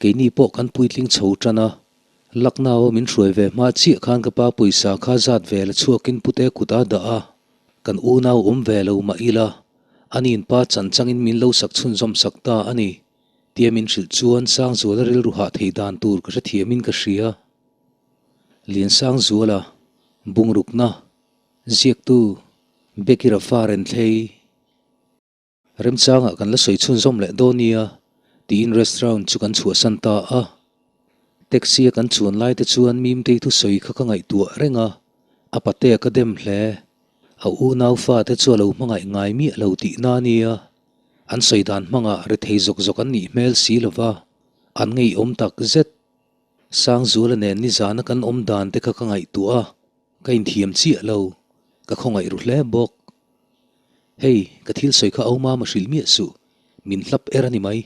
Keini pawh kan puitling chho tan a, Lucknow-a min hruai ve hma chiah khan ka pa pawisa kha zat ve la chhuakin pute kut a dah a, kan unau awm ve lo mah ila, ani'n pa chan changin min lo sak chhunzawm sak ta a ni, tia min hrilh chuan Sangzuala rilru hah thei dan tur ka hrethiamin ka hria. Liansangzuala, Bungrukna, Ziaktu, Becky Rafa Renthlei. Remchangah kan la sawi chhunzawm leh dawn nia tiin restaurant chu kan chhuahsan ta a. Taxi a kan chuan lai te chuan Mimtei thusawi kha ka ngaihtuah reng a, a patea ka dem hle. A unau fate chu a lo hmangaih ngai miah lo tihna nia. An sawi dan hmangah rethei zawk zawk an nih hmel si lova, an ngeiawm tak zet. Sangzuala nen nizana kan awm dan te kha ka ngaihtuah a, ka inthiam chiah lo, ka khawngaih ru hle bawk. Hei, ka thil sawi kha au mama hrilh miah suh, min hlap er a ni mai.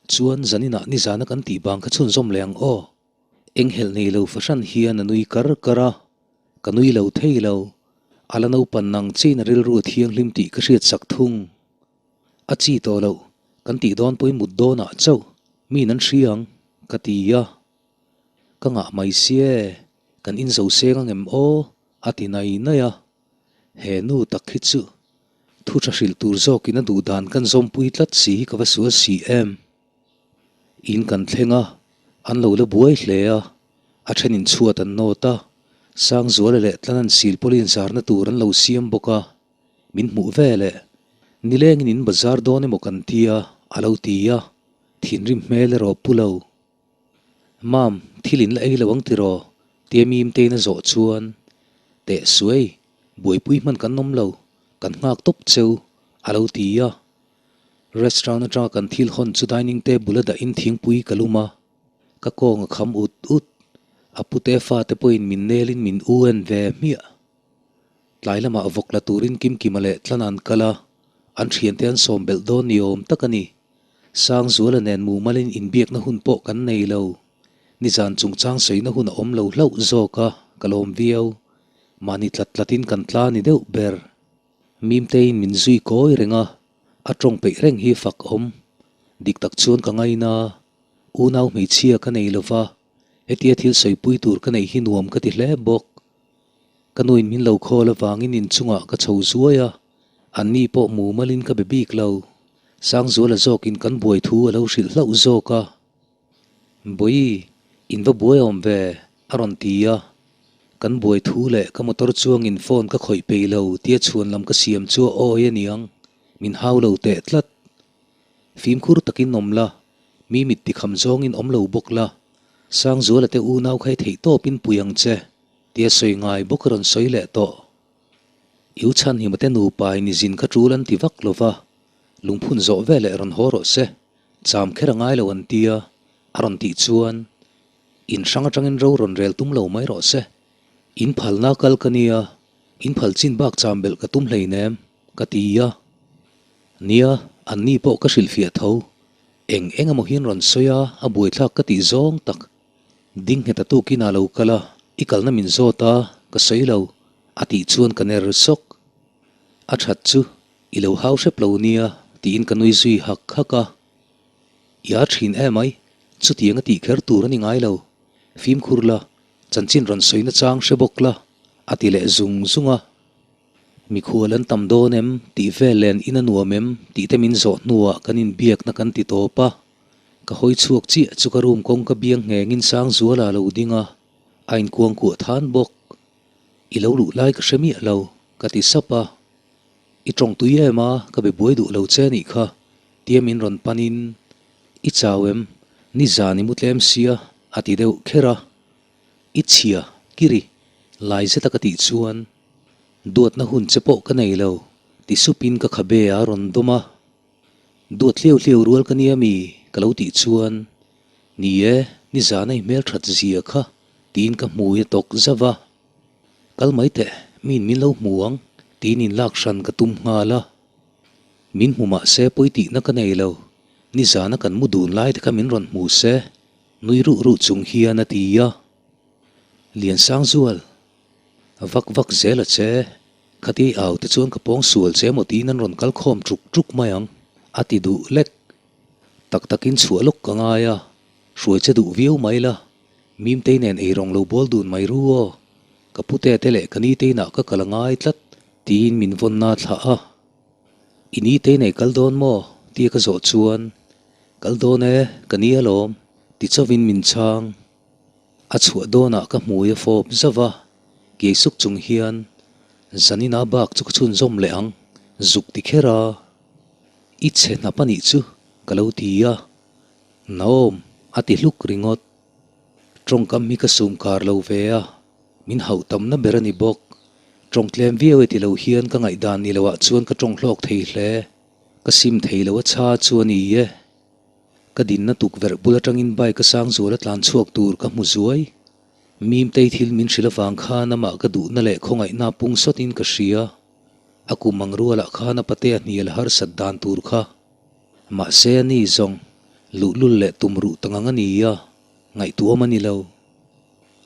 Chuan zaninah nizana kan tih bang kha chhunzawm leh ang aw. Enghelh nei lo fahran hian a nui kar kar a, ka nui lo thei lo. A la naupan nang chiin a rilru a thianghlim tih ka hriat sak thung. A chi tawh loh, kan tih dawn pawhin mut dawnah chauh mi nan hria ang, ka ti a. Ka ngah mai sia e, kan inzo seng angem aw, a ti nai nai a. He nu tak hi chu thu tha hrilh tur zawkin a duh dan kan zawmpui tlat si hi ka va sual si em. In kan thleng a, an lo la buai hle a, a thenin chhuat an nawt a, Sangzuala leh Tlanan silpawlin zarna tur an lo siam bawk a, min hmuh ve leh nilengin in bazar dawn emaw kan tia a lo ti a, thinrim hmel erawh pu lo. Mam, thil in la ei lo ang tiraw? tia Mimtein a zawh chuan, Teh suai, buaipui hman kan awm lo, kan nghak tawp cheu, a lo ti a. Restaurant atanga kan thil hawn chu dining table a dahin thingpui ka lum a, ka kawng a kham ut ut. A pute fate pawhin min nelin min u en ve hmiah. Tlai lamah vawk la turin Kimkima leh Tlan an kal a, an thiante an sawm belh dawn ni awm tak a ni. Sangzuala nen mumalin inbiakna hun pawh kan nei lo. Nizan chungchang sawina hun a awm lo hlauh zawk a, ka lawm viau. Mahni tlat tlatin kan tla ni deuh ber. Mimteiin min zui kawi reng a, a tawng peih reng hi fak awm. Dik tak chuan ka ngaina, unau hmeichhia ka nei lova, hetia thil sawipui tur ka neih hi nuam ka ti hle bawk. Ka nuin min lo khawl avangin inchungah ka chho zuai a, anni pawh mumalin ka be bik lo. Sangzuala zawkin kan buai thu a lo hrilh hlauh zawk a. Bawi, in va buai awm ve, a rawn ti a. Kan buai thu leh ka motor chuangin phone ka khawih peih lo tia chhuan lam ka siam chu a awi a niang, min hau lo teh tlat. Fimkhur takin awm la, mi mit tikham zawngin awm lo bawk la, Sangzuala te unau kha i theih tawpin pui ang che, tia sawi ngai bawk a rawn sawi leh tawh. I u Chhanhima te nupa in i zin kha tul an ti vak lo va, lungphun zawh veleh rawn haw rawh se, cham kher a ngai lo an tia, a rawn tih chuan, In hrang atangin ro rawn rel tum lo mai rawh se. In phalna kal ka nia, in phal chin bak cham belh ka tum hleinem, ka ti a. Nia, anni pawh ka hrilhfiah tho. Eng eng emaw hian rawn sawi a, a buaithlak ka tih zawng tak. Ding nghet a tukin a lo kal a, i kalna min zawt a, ka sawi lo, a tih chuan ka ner sawk. A that chu, i lo hau hrep lo nia, tiin ka nui zui hak hak a. I a thin emai, chutiang a tih kher tur a ni ngai lo. Fimkhur la, chanchin rawn sawi nachang hre bawk la, a ti leh zung zung a. Mikhual an tam dawn em tih vel len in a nuam em tih te min zawh hnuah kan inbiakna kan ti tawp a. Ka hawi chhuak chiah chu ka room kawngka biang nghengin Sangzuala a lo ding a, a inkuangkuah than bawk. I lo luh lai ka hre miah lo, ka ti sap a. I tawng tui em a, ka be buai duh lo che nih kha, tia min rawn panin, I chau em? Nizan i mu tlem sia, a ti deuh kher a. I chhia, kiri, lai zeta ka tih chuan, Duatna hun che pawh ka nei lo, ti supin ka khabe a rawn dawm a. Duat hliau hliau rual ka nia mi? ka lo tih chuan, Ni e, nizana i hmelthat zia kha, tiin ka hmui a tawk zauh a. Kal mai teh, miin min lo hmu ang, tiin inlak hran ka tum nghal a. Min hmu mah se pawi tihna ka nei lo, nizana kan mu dun lai te kha min rawn hmu se, nui ruh ruh chung hian a ti a. Liansangzual, vak vak zel a che, khati au te chuan ka pawng sual che maw tiin an rawn kal khawm ṭuk ṭuk mai ang, a ti duh lek. Tak takin chhuah lawk ka ngai a. Hruai che duh viau mai la, Mimtei nen eirawng lo bawl dun mai ru aw, ka pute te leh ka nite inah ka kal a ngai tlat, tiin min vawnna thlah a. I nite nei kal dawn maw? tia ka zawh chuan, Kal dawn e, ka ni alawm, ti chauhin min chhang. A chhuah dawnah ka hmui a fawp zauh a, kiai suk chung hian, Zanina bak chu ka chhunzawm leh ang, zuk ti kher a. I chhe hnap a nih chu, ka lo ti a. Naom, a ti hluk ringawt. Tawngkam hi ka sum kar lo ve a, min hauh tamna ber a ni bawk. Tawng tlem viau e ti lo hian ka ngaihdan ni loah chuan ka tawng hlawk thei hle. Ka sim thei lo a chha chu a ni e. Ka dinna tukverh bul atangin bike a sang zual a tlan chhuak tur ka hmu zuai. Mimtei thil min hrilh avang khan amah ka duhna leh khawngaihna pung sawtin ka hria. A kum ang rualah khan a patea hnial harsat dan tur kha. Mahse a ni zawng, luhlul leh tum ruh ta ngang a ni a, ngaihtuam a ni lo.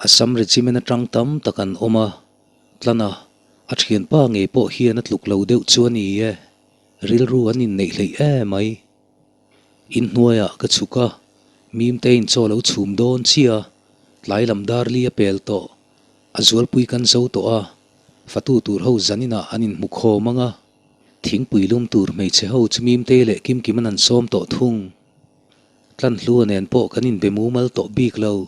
Assam Regiment atang tam tak an awm a, tlan a, a thianpa ngei pawh hian a tluk lo deuh chu a ni e, rilru an inneih hleih e mai. Inhnuaiah ka chhuk a, Mimtein chaw lo chhum dawn chiah a, tlai lam dar li a pel tawh, a zualpui kan zo tawh a, fatu tur ho zaninah an inhmu khawm ang a. Thingpui lum tur hmeichhe ho chu Mimtei leh Kimkiman an sawm tawh thung. Tlanhlua nen pawh kan inbe mumal tawh bik lo.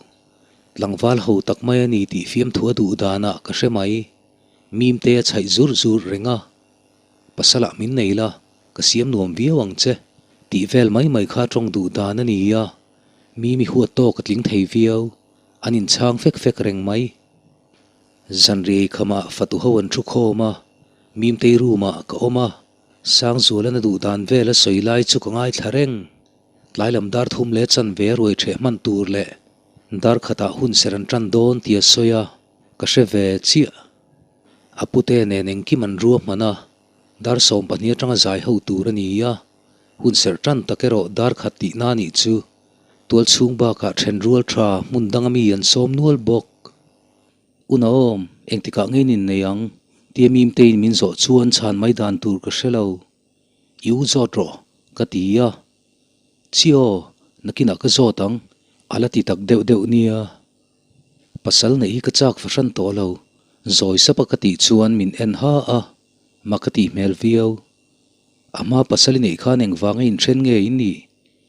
Tlangval ho tak mai a ni tih fiamthu a duh danah ka hre mai. Mimtei a chhaih zur zur reng a. Pasalah min nei la, ka siam nuam viau ang che tih vel mai mai kha tawng duh dan a ni a. Mimi huat tawk a tling thei viau. An inchhang fek fek reng mai. Zanriai khamah fatu ho an thu khawm a, Mimtei room ah ka awm a, Sangzualan a duh dan vel a sawi lai chu ka ngaithla reng. Tlai lam dar thum leh chanve a ruai ṭheh hman tur leh dar khatah hun ser an ṭan dawn tih a sawi a, ka hre ve chiah. A pute nen engkim an ruahman a, dar 12 aṭanga zai ho tur a ni a, hun serh ṭan tak erawh dar khat tihna a nih chu. Tualchhung bakah ṭhen rual ṭha hmun danga mi an sawm nual bawk. Unaawm, engtikah nge nin nei ang? Tia Mimteiin min zawh chuan chhan mai dan tur ka hre lo. I u zawt rawh, ka ti a. Chi aw, nakinah ka zawt ang, a la ti tak deuh deuh nia. Pasal neih hi ka chak fahran tawh lo, zawi sapa ka tih chuan min en ha a, ma ka tih hmel viau. A hma pasal i neih khan engvanga inthen nge i nih?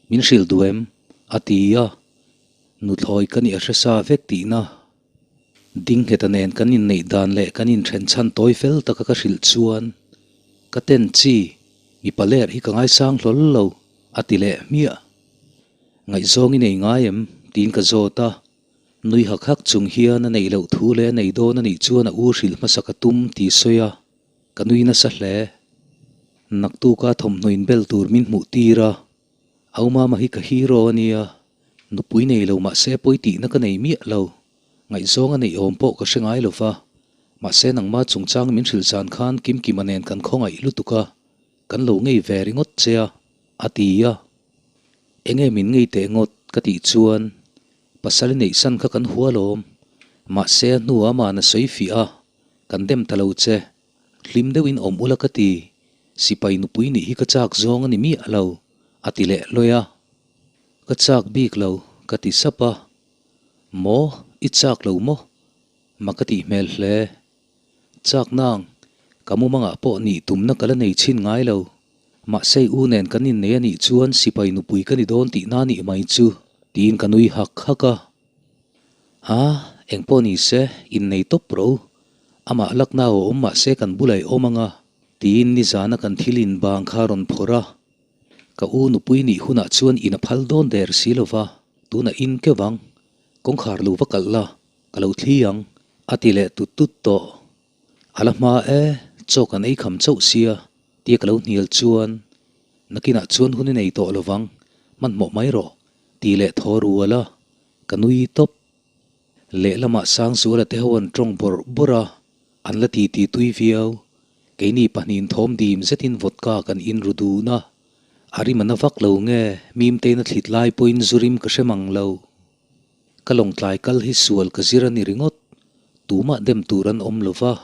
Min hrilh duh em? a ti a. Nuthlawi ka nih a hre sa vek tihna. Dingheta nen kan inneih dan leh kan inthen chhan tawi fel taka ka hrilh chuan ka ten chi, mipa ler hi ka ngaisang hlawl lo, a ti leh hmiah. Ngaihzawng i nei ngai em? tiin ka zawt a. Nui hak hak chung hian a neih loh thu leh a nei dawn a nih chuan a u hrilh hmasa ka tum tih sawi a, ka nui nasa hle. Naktuka thawmhnaw inbel tur min hmuh tir a. Au mama hi ka hero a nia, nupui nei lo mahse pawi tihna ka nei miah lo. Ngaihzawng a neih awm pawh ka hre ngai lo va, mahse nangma chungchang min hrilh zan khan Kimkima nen kan khawngaih lutuk a, kan lo ngei ve ringawt che a, a ti a. Enge min ngei teh ngawt ka tih chuan pasal i neih san kha kan hua lawm, mahse a hnuah amah na sawi fiah a, kan dem ta lo che. Hlim deuhin awm ula ka ti, sipai nupui nih hi ka chak zawng a ni miah lo, a ti leh lawi a. Ka chak bik lo, ka ti sap a. Maw, i chak lo maw? Ma ka tih hmel hle. Chak nang, ka mumangah pawh nih tumna ka la nei chhin ngai lo. Mahse i u nen kan innei a nih chuan sipai nupui ka ni dawn tihna a nih mai chu, tiin ka nui hak hak a. A, engpawh ni se, innei tawp ro. Amah lakna aw awm mahse kan bulah i awm anga, tiin nizana kan thil in bang kha rawn phawrh a. Ka u nupui nih hunah chuan in a phal dawn der si lova, tunah in keuh ang, kawngkhar lo va kalh la, ka lo thli ang, a ti leh tut tut tawh. A la hma e, chaw kan ei kham chauh sia, tia ka lo hnial chuan, nakinah chuan hun i nei tawh lovang, hmanhmawh mai rawh, ti leh thaw rual a, ka nui tawp. Lehlamah Sangzuala te ho an tawng bawrh bawrh a, an la titi tui viau. Keini pahnihin thawm dim zetin vodka kan in ru dun a, a rim a na vak lo nge, Mimtein a thlit lai pawhin zu rim ka hre mang lo. Ka lawngtlai kal hi sual ka zir a ni ringawt, tumah dem tur an awm lo va,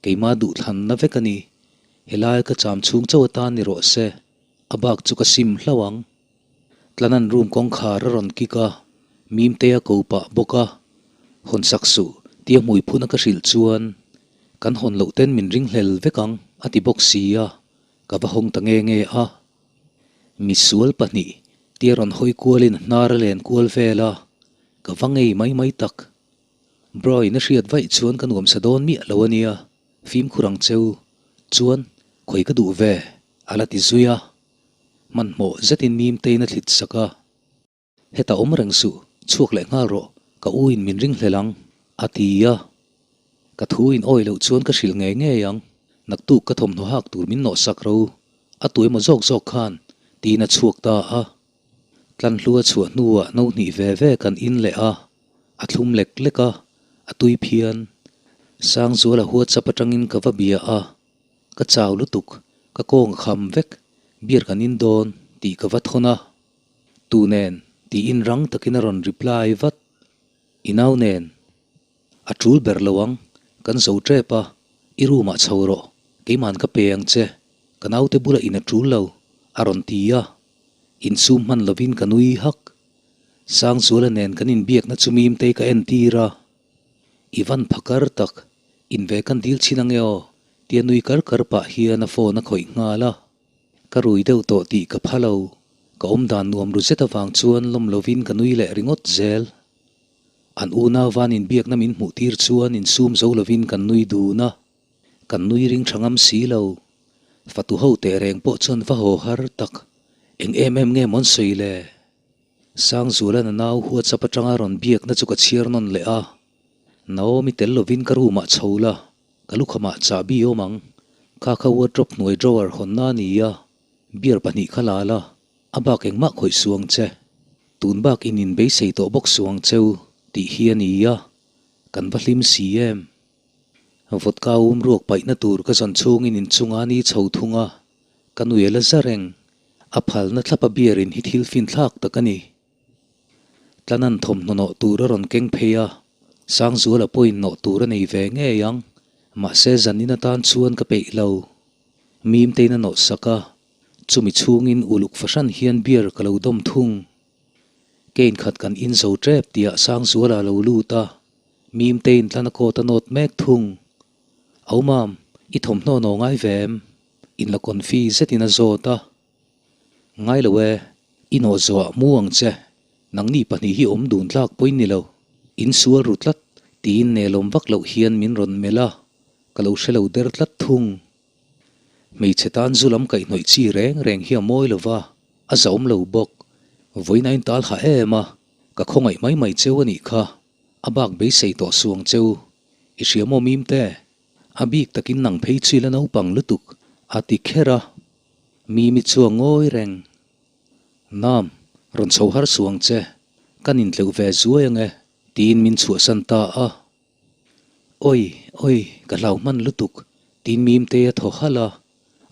keimah duhthlanna vek a ni. Helai ka cham chhung chauh atan ni rawh se, a bak chu ka sim hlauh ang. Tlanan room kawngkhar a rawn kik a. Mimtea ko pah bawk a, hawn sak suh tia hmui phuna ka hrilh chuan kan hawn loh ten min ring hlel vek ang a ti bawk si a, ka va hawng ta nge nge a. Misual pahnih tia rawn hawi kualin a hnar a len kual vel a, ka va ngei mai mai tak. Bro in a hriat vaih chuan ka nuamsa dawn miah lo a nia, fimkhur ang cheu chuan khawi ka duh ve a la ti zui a. Hmanhmawh zetin Mimtein a thlit sak a. Heta awm reng suh, chhuak leh nghal rawh, ka u in min ring hlel ang a ti a. Ka thu in awi loh chuan ka hrilh ngei ngei ang, naktuk ka thawmhnaw hak tur min nawh sak ro, a tu emaw zawk zawk khan tiin a chhuak ta a. Tlanhlua chhuah hnuah no hnih ve ve kan in leh a. A thlum lek lek a, a tui phian. Sangzuala WhatsApp atangin ka va bia a, ka chau lutuk, ka kawng a kham vek, beer kan in dawn tih ka va thawn a. Tu nen? tiin rang takin a rawn reply vat. I nau nen? A tul ber lo ang, kan zo tep a, i room ah chho rawh, keiman ka pe ang che, ka naute bulah in a tul lo, a rawn ti a. Insum hman lovin ka nui hak. Sangzuala nen kan inbiakna chu Mimtei ka entir a, I van pha kar tak, in ve kan dil chhin ange aw, tia nui kar kar pah hian a phone a khawih nghal a. Ka rui deuh tawh tih ka pha lo, ka awmdan nuam ru zet avang chuan lawm lovin ka nui leh ringawt zel. An unau van inbiakna min hmuh tir chuan insum zo lovin kan nui dun a, kan nui ring tha ngam si lo. Fatu ho teh reng pawh chuan va haw har tak, eng em em nge mawn sawi le? Sangzuala nanau WhatsApp atanga rawn biakna chu ka chhiar nawn leh a, Naomi tel lovin ka room ah chho la, ka lukhamah chahbi awm ang, kha kha wardrobe hnuai drawer hawnna a ni a, beer pahnih kha la la, a bak engmah khawih suang che, tun bak in inbeisei tawh bawk suang cheu tih hi a ni a, kan va hlim si em? Vodka um ruak paihna tur ka zawn chhungin inchunga ni chho thung a, ka nui a la za reng. A phalna thlapa beer in hi thil finthlak tak a ni. Tlanan thawmhnaw nawh tur a rawn keng phei a, Sangzuala pawhin nawh tur a nei ve ngei ang, mahse zanin atan chuan ka peih lo. Mimtein a nawh sak a, chumi chhungin uluk fahran hian beer ka lo dawm thung. Kein khat kan in zo tep tihah Sangzuala a lo lut a, Mimtein tlana coat a nawt mek thung. Aumam, i thawmhnaw nawh ngai ve em? Inla confi zetin a zawt a. Ngai lo e, i nawh zawh mu ang che, nangni pahnih hi awm dun tlak pawhin ni lo, in sual ru tlat tiin nelawm vak loh hian min rawn melh a, ka lo hre lo der tlat thung. Hmeichhe tan zu lam kaihhnawih chi reng reng hi a mawi lo va, a zahawm lo bawk. Vawiin a intal hah em a, ka khawngaih mai mai cheu a nih kha, a bak beisei tawh suang cheu, i hria maw Mimte? A bik takin nang phei chu i la naupang lutuk, a ti kher a. Mimi chu a ngawi reng. Nam, rawn chho har suh ang che, kan intleuh ve zuai ang e, tiin min chhuahsan ta a. Awi, awi, ka hlau hman lutuk, tiin Mimte a thaw halh a.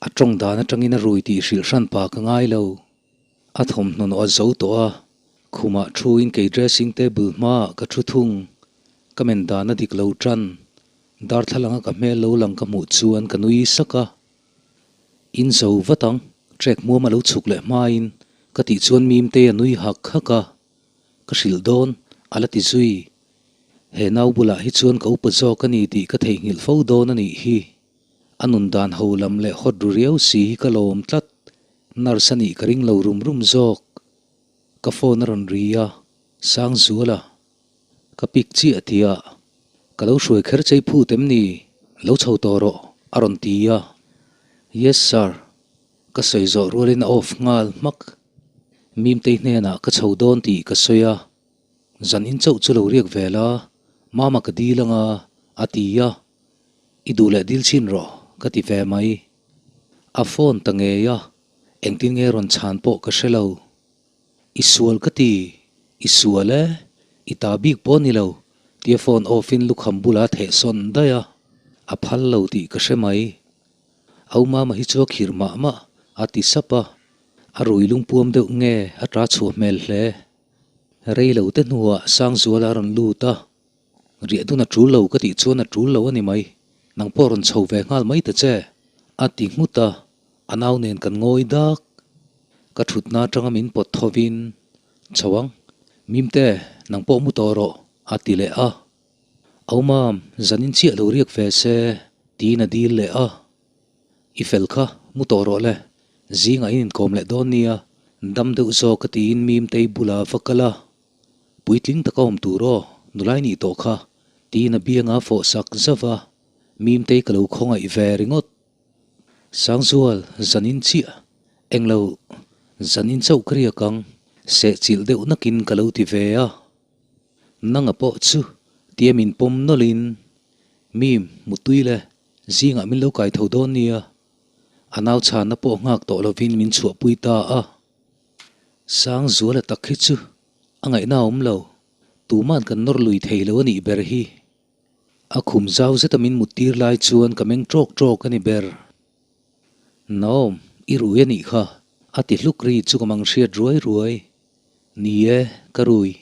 A tawng dan atangin a rui tih hrilh hran pa ka ngai lo. A thawmhnaw nawh a zo tawh a, khumah thuin kei dressing table hmaah ka thu thung. Ka men dan a dik lo tan. Darthlalanga ka hmel lo lang ka hmuh chuan ka nui sak a. In zo vat ang, trek hmuam a lo chhuk leh hmain ka tih chuan Mimtei a nui hak hak a. Ka hrilh dawn, a la ti zui. He nau bulah hi chuan ka upa zawk a ni tih ka theihnghilh fo dawn a nih hi. A nun dan ho lam leh hawt ru riau si hi ka lawm tlat. Nurse a nih ka ring lo rum rum zawk. Ka phone a rawn ri a, Sangzuala. Ka pik chiah ti a, ka lo hruai kher chei phut em ni? Lo chho tawh rawh, a rawn ti a. Yes sir, ka sawi zawh rualin a off nghal hmak. Mimtei hnenah ka chho dawn tih ka sawi a, zan in chauh chu lo riak ve la, mama ka dil anga, a ti a. I duh leh dil chhin rawh, ka ti ve mai. A phone ta ngei a, engtin nge rawn chhan pawh ka hre lo. I sual ka ti, i sual e, i ta bik pawh ni lo, tia phone off in lukham bula theh sawn daih a, a phal lo tih ka hre mai. Au mama hi chu a khirh mah mah, a ti sap a, a rui lungpuam deuh nge a ta chhuah hmel hle. Rei lo te hnuah Sangzuala a rawn lut a, Riah dun a tul lo ka tih chuan a tul lo a ni mai, nang pawh rawn chho ve nghal mai ta che, a ti nghut a, a nau nen kan ngawi dak. Ka thutna atanga min pawt thovin, Chho ang, Mimte, Nang pawh mu tawh rawh, a ti leh a. Au mam, zanin chiah lo riak ve se, tiin a dil leh a. I fel kha, mu tawh rawh le, zingah in inkawm leh dawn nia, dam deuh zawk a tiin Mimtei bulah va kal a. Puitling taka awm tur aw, nulai nih tawh kha, tiin a bianga fawh sak zauh a, Mimtei ka lo khawngaih ve ringawt. Sangzual, zanin chiah, englo, zanin chauh ka riak ang, sehchilh deuh nakin ka lo ti ve a. Nanga pawh chu tia min pawm nawlhin, Mim, mutui le, zingah min lo kai tho dawn nia. A nau chhanna pawh nghak tawh lovin min chhuahpui ta a. Sangzuala tak hi chu a ngaihna a awm lo, tuman kan nawr lui thei lo a nih ber hi. A khum zau zeta min mut tir lai chuan ka meng ṭawk ṭawk a ni ber. Naom, i rui a nih kha, a ti hluk ri chu ka mang hriat ruai ruai. Ni e, ka rui.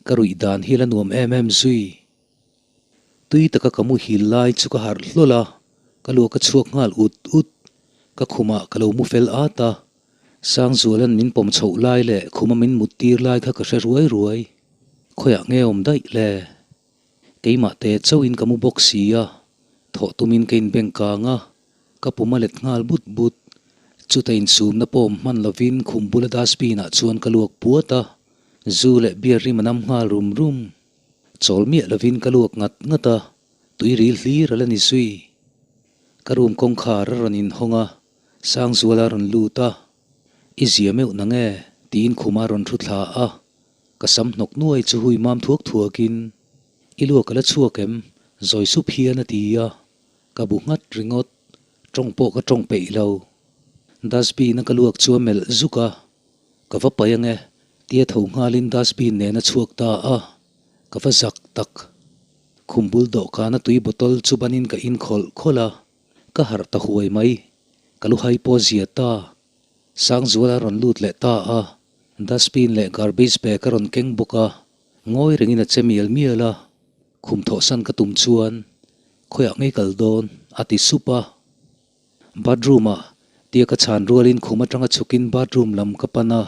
Ka ruih dan hi la nuam em em zui. Tui taka ka muhil lai chu ka harh hlawl a, ka luak a chhuak nghal ut ut. Ka khumah ka lo mu fel at a, Sangzuala'n min pawm chhoh lai leh khuma min mut tir lai kha ka hre ruai ruai. Khawiah nge awm daih le? Keimah te chauhin ka mu bawk si a, thawh tumin ka inbeng kang a, ka pum a let nghal but but. Chuta insumna pawm hman lovin khum bula dustbin ah chuan ka luak puat a, zu leh beer rim a nam nghal rum rum. Chawl miah lovin ka luak ngat ngat a, tui ril hlir a la ni zui. Ka room kawngkhar a rawn inhawng a, Sangzuala a rawn lut a, I zia meuh nang e, tiin khuma a rawn thu thla a. Ka sam hnawk nuai chu hui mam thuak thuakin, I luak a la chhuak em? Zawi sup hian a ti a, ka bu nghat ringawt, tawng pawh ka tawng peih lo. Dustbin a ka luak chu a melh zuk a, Ka va paih ange, tia tho nghalin dustbin nen a chhuak ta a, ka va zak tak. Khum bul dawhkana tui bottle chu banin ka in khawlh khawlh a, ka harh ta huai mai, ka luhai pawh zia ta. Sangzuala rawn lut leh ta a, dustbin leh garbage bag a rawn keng bawk a, ngawi rengin a che mial mial a, khum thawhsan ka tum chuan, Khawiah ngei kal dawn? a ti sup a. Bathroom ah tia ka chhan rualin khum atanga chhukin bathroom lam ka pan a,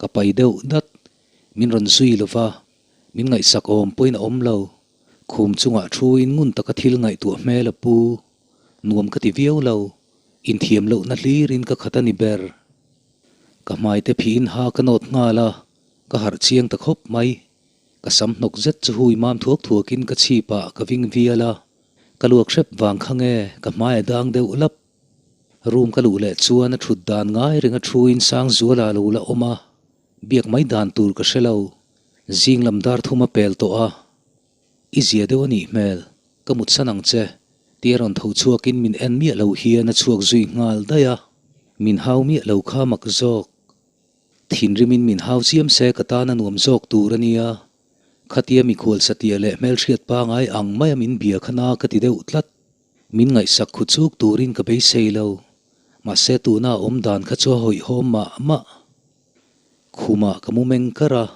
ka pai deuh dat. Min rawn zui lo va, min ngaihsak awm pawhin a awm lo. Khum chungah thuin ngun taka thil ngaihtuah hmel a pu. Nuam ka ti viau lo, inthiam lohna hlirin ka khat a ni ber. Ka hmaite phiin ha ka nawt nghal a, ka harh chiang ta khawp mai. Ka sam hnawk zet chu hui mam thuak thuakin ka chhipah ka ving vial a, ka luak hrep vang kha nge ka hmai a dang deuh lap. Room ka luh leh chuan a thut dan ngai renga thuin Sangzuala lo la awm a, biak mai dan tur ka hre lo. Zing lam dar thum a pel tawh a. I zia deuh a nih hmel, ka mutsan ang che, tia rawn tho chhuakin min en miah lo hian a chhuak zui nghal daih a, min hau miah lo kha mak zawk. Thinrimin min hau chiam se ka tan a nuam zawk tur a nia, khatia mikhual satia leh hmelhriat pangai ang maia min bia kha na ka ti deuh tlat. Min ngaihsak khu chuk turin ka beisei lo, mahse tuna a awm dan kha chu a hawihhawm mah mah. Khumah ka mu meng kar a,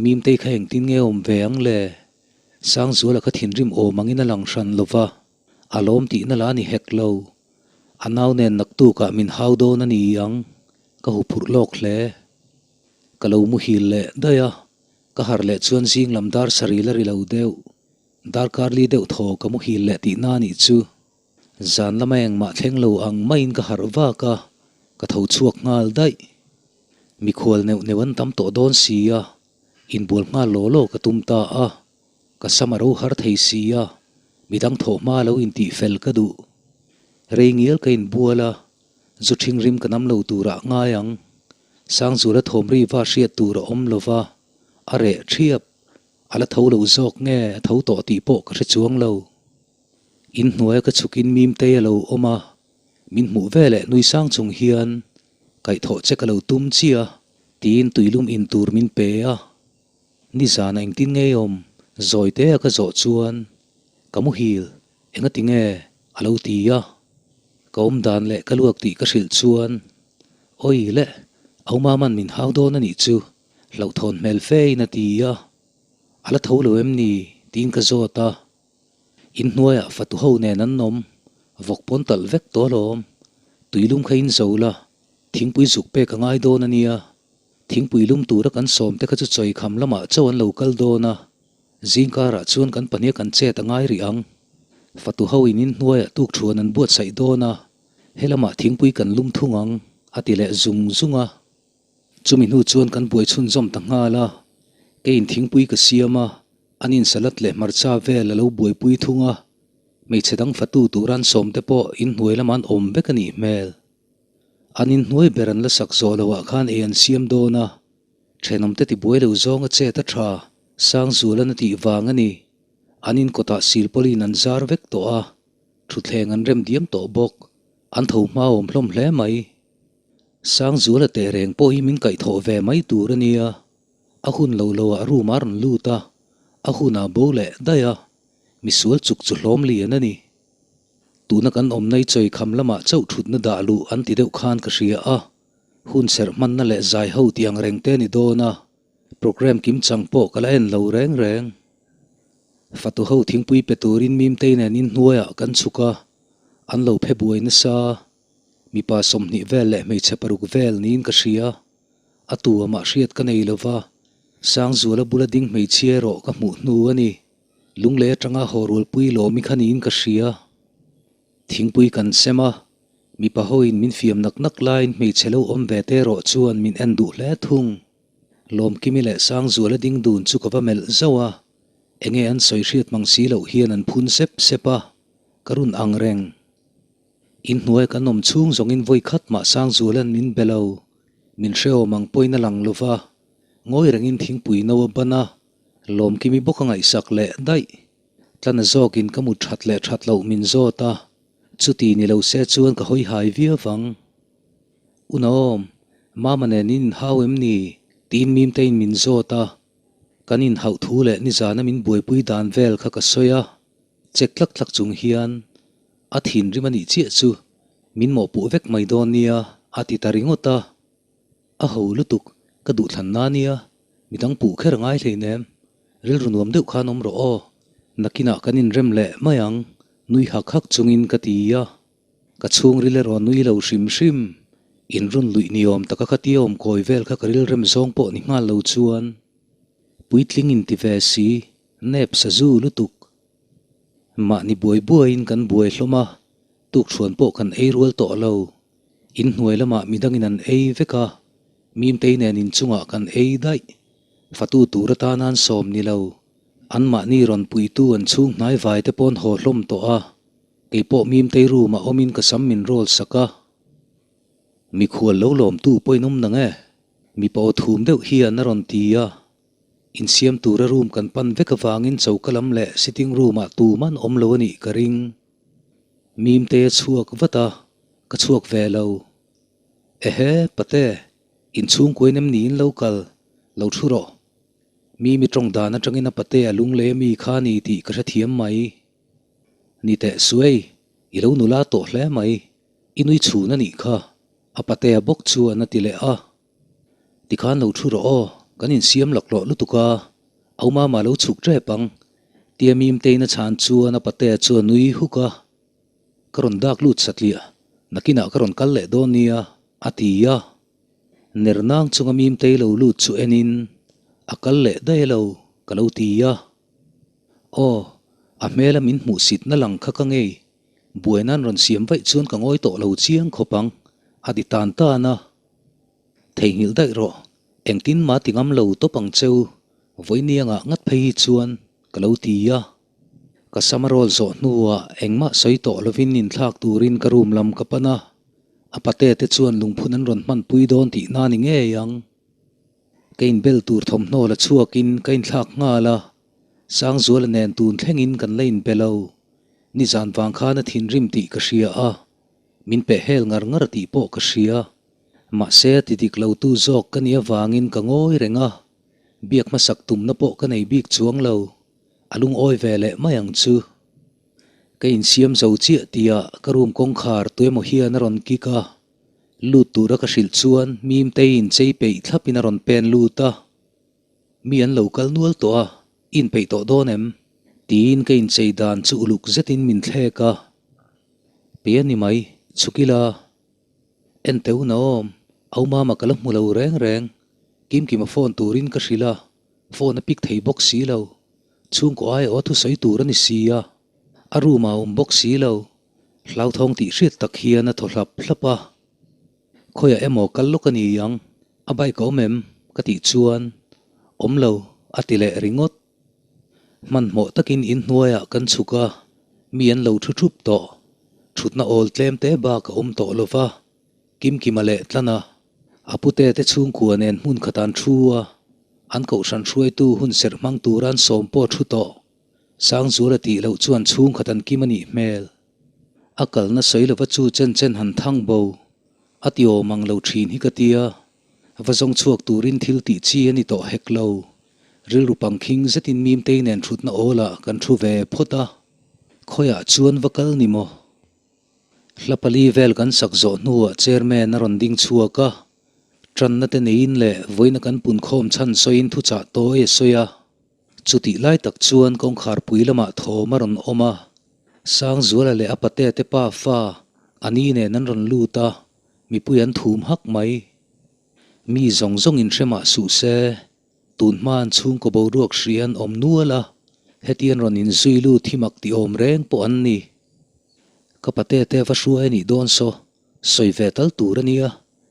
Mimtei kha engtin nge awm ve ang le? Sangzuala kha thinrim awm angin a lang hran lo va, a lawm tihna lah a ni hek lo. A nau nen naktukah min hau dawn a ni ang, ka huphurh lawk hle. Ka lo muhil leh daih a, ka harh leh chuan zing lam dar saril a ri lo deuh. Darkar li deuh thaw ka muhil leh tihna a nih chu. Zan lama engmah thleng lo ang maiin ka harh vak a, ka tho chhuak nghal daih. Mikhual neuh neuh an tam tawh dawn si a, inbual nghal law law ka tum ta a, ka sam a ro har thei si a, midang thawh hma lo intih fel ka duh. Rei ngial ka inbual a, zu ṭhing rim ka nam lo turah ngai ang. Sangzula thawmri va hriat tur a awm lo va, a reh ṭhiap. A la tho lo zawk nge a tho tawh tih pawh ka hre chuang lo. Inhnuaia ka chhukin Mimtei a lo awm a, min hmuh veleh nui sang chung hian Kaihthawh che ka lo tum chiah a, tiin tuilum in tur min pe a. Nizana engtin nge awm? Zawi te a ka zawh chuan ka muhil, engati nge? a lo ti a. Ka awm dan leh ka luak tih ka hrilh chuan, Awi le, Aumaman min hau dawn a nih chu, hlauhthawn hmel fe in a ti a. A la tho lo em ni? tiin ka zawt a. In hnuaiah fatu ho nen an awm, vawk pawn talh vek tawh alawm. Tuilum kha in zo la, thingpui zuk pek a ngai dawn a nia. Thingpui lum tura kan sawm te kha chu chawi kham lamah chauh an lo kal dawn a, zing karah chuan kan pahnih a kan chet a ngai rih ang. Fatu ho in inhnuaiah tukthuan an buatsaih dawn a, helamah thingpui kan lum thung ang, a ti leh zung zung a. Chumi hnu chuan kan buai chhunzawm ta nghal a, keiin thingpui ka siam a, an in salad leh hmarcha vel a lo buaipui thung a, hmeichhe dang fatu tura an sawm te pawh inhnuai lamah an awm vek a nih hmel. An inhnuai ber an la sak zawh loh ah khan ei an siam dawn a, thenawmte tibuai lo zawng a chet a tha, Sangzualan a tih vang a ni. An inkawtah silpawlin an zar vek tawh a, thutthleng an rem diam tawh bawk, an tho hma awm hlawm hle mai. Sangzuala teh reng pawh hi min kaihthawh ve mai tur a nia, a hun lo lo ah room a rawn lut a, a hun ah bo leh daih a, misual chuk chu hlawm lian a ni. Tuna kan awmna i chawi kham lamah chauh thutna dah luh an ti deuh khan ka hria a, hun serh hmanna leh zai ho tih ang reng te ni dawn a, programme kimchang pawh ka la en lo reng reng. Fatu ho thingpui pe turin Mimtei nen inhnuaiah kan chhuk a, an lo phe buai nasa. Mipa 20 vel leh hmeichhe paruk vel niin ka hria, a tu amah hriat ka nei lova, Sangzuala bula ding hmeichhia erawh ka hmuh hnu a ni. Lunglei atanga haw rualpui lawm i kha niin ka hria. Thingpui kan sem a, mipa hoin min fiam nak nak laiin hmeichhe lo awm ve te erawh chuan min en duh hle thung. Lawmkimi leh Sangzuala ding dun chu ka va melh zauh a, enge an sawi hriat mang si loh hian an phun sep sep a, ka run ang reng. Inhnuai kan awm chhung zawngin vawi khat mah Sangzuala'n min be lo, min hrehawm ang pawhin a lang lova, ngawi rengin thingpui no a ban a, Lawmkimi bawk a ngaihsak leh daih. Tlana zawkin ka mut that leh that loh min zawt a, chuti ni lo se chuan ka hawi hai viau vang. Unawm, Mama nen in inhau em ni? tiin Mimtein min zawt a, kan inhauh thu leh nizana min buaipui dan vel kha ka sawi a, chek tlak tlak chung hian a thinrim a nih chiah chu min mawhpuh vek mai dawn nia a ti ta ringawt a. A ho lutuk, ka duhthlan na nia, midang puh kher a ngai hleinem, rilru nuam deuh khan awm rawh aw, nakinah kan inrem leh mai ang, nui hak hak chungin ka ti a, ka chhungril erawh nui lo hrim hrim, inrun luih ni awm taka kha tia awm kawi vel kha ka rilrem zawng pawh ni nghal lo chuan puitling inti ve si, nep sazu lutuk. Mahni buai buaiin kan buai hlawm a, tukhruan pawh kan ei rual tawh lo. Inhnuai lamah midangin an ei vek a, Mimtei nen inchungah kan ei daih. Fatu tur atana an sawm ni lo. Anmahni rawn puitu an chhung hnai vai te pawn haw hlawm tawh a, kei pawh Mimtei room ah awmin ka sam min roll sak a. Mikhual lo lawmtu pawhin awm nang e, mipa aw thum deuh hian a rawn ti a. Insiam tura room kan pan vek avangin choka lam leh sitting room ah tuman awm lo a nih ka ring. Mimte a chhuak vat a, ka chhuak ve lo. Ehe, pate, inchhungkuain em niin lo kal, lo thu rawh. Mimi tawng dan atangin a pate a lunglei ami kha ni tih ka hrethiam mai. Ni teh suai, i lo nula tawh hle mai, i nui chhun a nih kha, a patea bawk chuan a ti leh a. Tikhan lo thu rawh aw, kan insiam laklawh lutuk a, au mama lo chhuk tep ang, tia Mimtein a chhan chuan a patea chu a nui huk a. Ka rawn dak lut satliah, nakinah ka rawn kal leh dawn nia, a ti a. Ner nang chunga Mimtei lo lut chu enin, A kal leh daih lo, ka lo ti a. Aw, a hmela min hmuhsitna lang kha ka ngei, buaina an rawn siam vaih chuan ka ngawi tawh lo chiang khawp ang, a ti tan tan a. Theihnghilh daih rawh, engtin mah ti ngam lo tawp ang cheu, vawiiniangah ngat phei hi chuan ka lo ti a. Ka sam a rawl zawh hnuah engmah sawi tawh lovin inthlak turin ka room lam ka pan a, a pate te chuan lungphun an rawn hmanpui dawn tih na ni ngei ang. Ka inbel tur thawmhnaw la chhuakin ka inthlak nghal a, Sangzuala nen tun thlengin kan la inbe lo. Nizan vang khan a thinrim tih ka hria a, min peh hel ngar ngar tih pawh ka hria. Mahse a ti dik lo tu zawk ka nih avangin ka ngawi reng a, biak hmasak tumna pawh ka nei bik chuang lo, a lungawi ve leh mai ang chu. Ka insiam zo chiah tihah ka room kawngkhar tuemaw hian a rawn kik a, lut tura ka hrilh chuan Mimtei inchei peih thlapin a rawn pen lut a. Mi an lo kal nual tawh a, i inpeih tawh dawn em? Tiin ka inchei dan chu uluk zetin min thlek a. Pe a ni mai, chhuk ila. En teu na awm, au mama ka la hmu lo reng reng. Kimkima phone turin ka hrilh a, phone a pick thei bawk si lo. Chhungkaw ai aw thusawi tur a ni si a, a room ah a awm bawk si lo. Hlauthawng tih hriat tak hian a thaw hlap hlap a. Khawiah emaw kal lawk a ni ang, a bike a awm em? ka tih chuan, Awm lo, a ti leh ringawt. Hmanhmawh takin inhnuaiah kan chhuk a, mi an lo thu thup tawh. Thutna awl tlem te bak a awm tawh lo va, Kimkima leh Tlana, a pute te chhungkua nen hmun khat an thu a, an kohhran hruaitu hun serh hmang tura an sawm pawh thu tawh. Sangzuala tih loh chuan chhungkhat an kim a nih hmel. A kalna sawi lova chu chen chen han thang bo, a ti awm ang lo thin hi ka tia. Va zawng chhuak turin thil tih chi a ni tawh hek lo. Rilru pangkhing zetin Mimtei nen thutna awlah kan thu ve phawt a. Khawiah chuan va kal ni maw? Hla pali vel kan sak zawh hnuah chairman a rawn ding chhuak a. Tanna te neiin leh vawiina kan punkhawm chhan sawiin thuchah tawi a sawi a. Chutih lai tak chuan kawngkhar pui lamah thawm a rawn awm a. Sangzuala leh a pate te pa fa a ni nen an rawn lut a, mipui an thum hak mai. Mi zawng zawng in hre mah suh se, tun hma an chhungkaw boruak hri an awm nual a, hetian rawn inzui lut hi mak ti awm reng pawh an ni. Ka pate te va hruai a nih dawn saw, sawi ve tal tur a nia,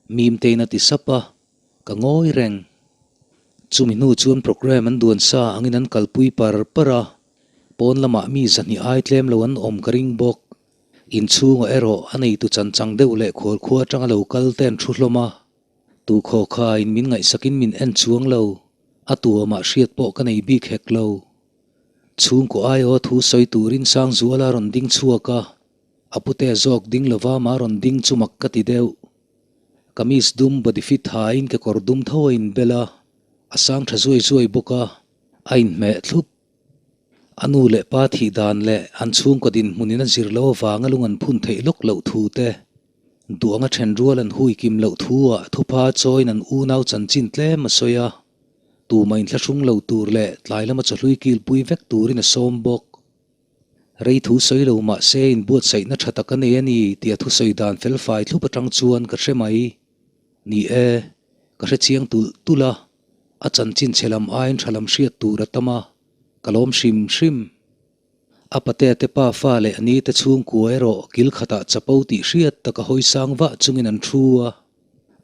Mimtein a ti sap a, Ka ngawi reng. Chumi hnu chuan programme an duan sa angin an kalpui par par a, pawn lamah mi zahnih ai tlem lo an awm ka ring bawk. Inchhungah erawh a neitu chanchang deuh leh khualkhua atanga lo kal te an thu hlawm a. Tu khaw khain min ngaihsakin min en chuang lo, a tuamah hriat pawh ka nei bik hek lo. Chhungkaw aiaw thu sawi turin Sangzuala rawn ding chhuak a, a pute zawk ding lova mah rawn ding chu mak ka ti deuh. Kamis dum body fit hain kekawr dum tho a inbel a, a sang tha zuai zuai bawk a, a inhmeh thlup. A nu leh pa thih dan leh an chhungkaw dinhmunin a zir lo avanga lung an phun theih lawk loh thu te, duang a then rual an hui kim loh thu ah thupha chawiin an unau chanchin tlem a sawi a, tumah inthlahrung lo tur leh tlai lama chawhlui kilpui vek turin a sawm bawk. Rei thu sawi lo mah se inbuatsaihna tha tak a nei a ni tih a thusawi dan felfai thlup atang chuan ka hre mai. Ni e, ka hre chiang tulh tulh a, a chanchin chhe lam aiin tha lam hriat tur a tam a, ka lawm hrim hrim. A patea te pa fa leh a ni te chhungkua erawh kil khatah chapo tih hriat tak a hawi sang vah chungin an thu a,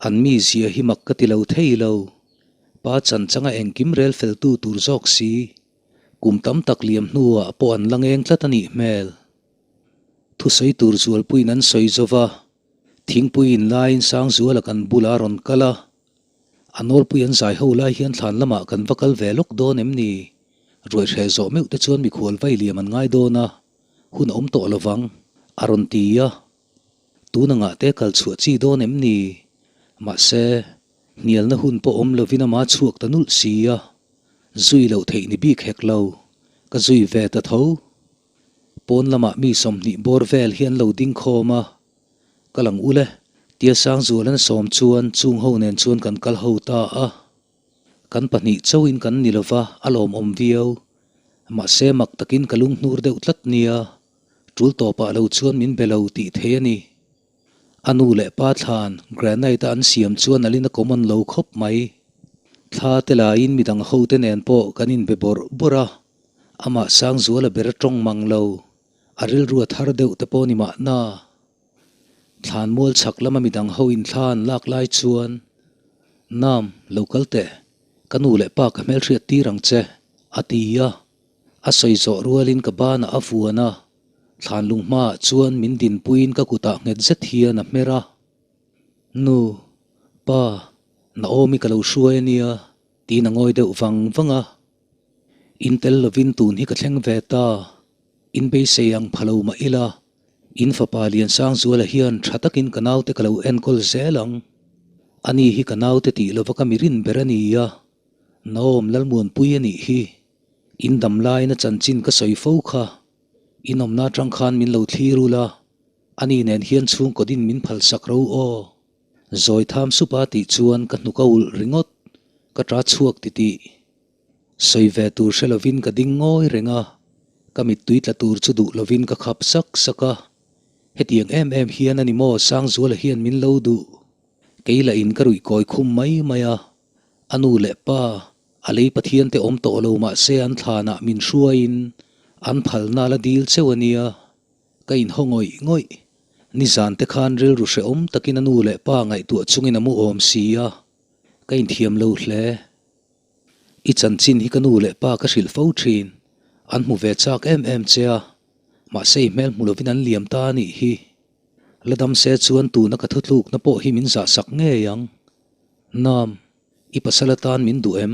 an mizia hi mak ka ti lo thei lo. Pa chanchanga engkim rel feltu tur zawk si. Kum tam tak liam hnuah pawh an la ngeng tlat a nih hmel. Thusawi tur zualpuiin an sawi zo va, thingpui in laiin Sangzuala kan bulah a rawn kal a. A nawlpui an zai ho lai hian thlan lamah kan va kal ve lawk dawn em ni? Ruaihreh zawh meuh te chuan mikhual vai liam an ngai dawn a, hun a awm tawh lo vang, a rawn ti a. Tun angah te kal chhuah chi dawn em ni? Mahse, hnialna hun pawh awm lovin ama chhuak ta nulh si a. Zui loh theih ni bik hek lo, ka zui ve ta tho. Pawn lamah mi 20 bawr vel hi an lo ding khawm a, Ka lang ul e, tia Sangzualan sawm chuan chung ho nen chuan kan kal ho ta a. Kan pahnih chauhin kan ni lova, a lawmawm viau. Mahse mak takin ka lunghnur deuh tlat nia, tul tawpah lo chuan min be lo tih thei a ni. A nu leh pa thlan granite a an siam chuan a lin a common lo khawp mai. Thla te laiin midang ho te nen pawh kan inbe bawrh bawrh a, amah Sangzuala ber a tawng mang lo, a rilru a thar deuh te pawh ni mahna. Thlan mual chhak lama midang ho in thla an lak lai chuan, Nam, lo kal teh, ka nu leh pa ka hmelhriat tir ang che, a ti a. A sawi zawh rualin ka banah a vuan a, thlan lung hmaah chuan min dinpuiin ka kutah nghet zet hian a hmer a. Nu, pa, Naomi ka lo hruai a nia, tiin a ngawi deuh vang vang a. In tel lovin tun hi ka thleng ve ta, in beisei ang pha lo mah ila, in fapa Liansangzuala hian tha takin ka naute ka lo enkawl zel ang. Ani hi ka naute tih lova ka mirin ber a ni a, Naom Lalmuanpui a nih hi. In dam laiin a chanchin ka sawi fo kha. In awmna atang khan min lo thlir ul a, ani nen hian chhungkaw din min phal sak ro aw. Zawi tham sup a tih chuan ka hnuk a ulh ringawt, ka ta chhuak titih. Sawi ve tur hre lovin ka ding ngawi reng a, ka mittui tla tur chu duh lovin ka khap sak sak a. Hetiang em em hian a ni maw Sangzuala hian min lo duh. Kei lah in ka ruih kawi khum mai mai a. A nu leh pa, a lei Pathian te awm tawh lo mah se an thlanah min hruaiin an phalna la dil cheu a nia. Ka inhaw ngawih ngawih. Nizan te khan rilru hrehawm takin a nu leh pa ngaihtuah chungin a mu awm si a, ka inthiam lo hle. I chanchin hi ka nu leh pa ka hrilh fo thin. An hmu ve chak em em che a, mahse i hmel hmu lovin an liam ta a nih hi. La dam se chuan tuna ka thutlukna pawh hi min zahsak ngei ang. Nam, i pasal atan min duh em?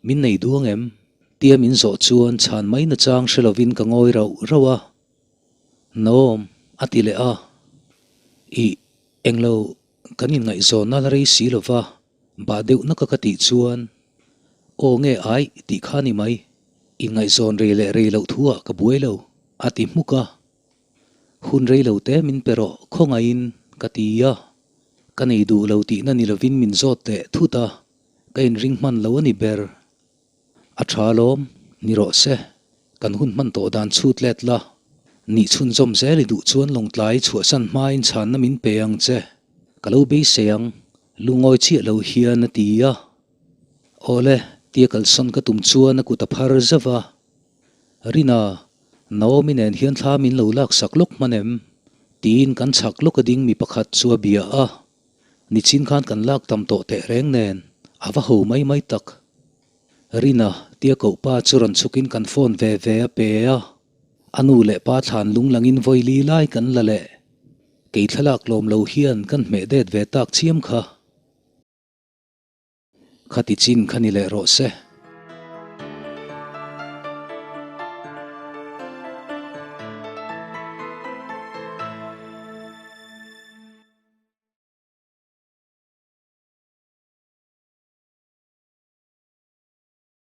Min nei duang em? Tia min zawh chuan chhan mai nachang hre lovin ka ngawi rauh rauh a. Naom, a ti leh a. Ih, englo, kan inngaihzawnna la rei si lova, bah deuh naka ka tih chuan, Aw nge aih tih kha ni mai, inngaihzawn rei leh rei loh thu ah ka buai lo, a ti hmuk a. Hun rei lo te min pe rawh khawngaihin ka ti a, ka nei duh lo tihna ni lovin min zawt leh thut a, ka inring hman lo a ni ber. A tha lawm, ni rawh se, kan hun hman tawh dan chhut let la, nih chhunzawm zel i duh chuan lawngtlai chhuahsan hmain chhanna min pe ang che, ka lo beisei ang, lungawi chiah lo hian a ti a. Awle, tia kalsawn ka tum chuan a kut a phar zauh a. Rina, Naomi nen hian thla min lo laksak lawk hman em? Tiin kan chhak lawk a ding mi pakhat chu a bia a. Nichin khan kan lak tam tawh teh reng nen a va ho mai mai tak. Rina, tia koh pa chu rawn chhukin kan phone ve ve a pe a. A nu leh pa thlan lung langin vawi li lai kan la leh. Kei thlalak lawm lo hian kan hmeh det ve tak chiam kha. Khati chin kha ni leh rawh se.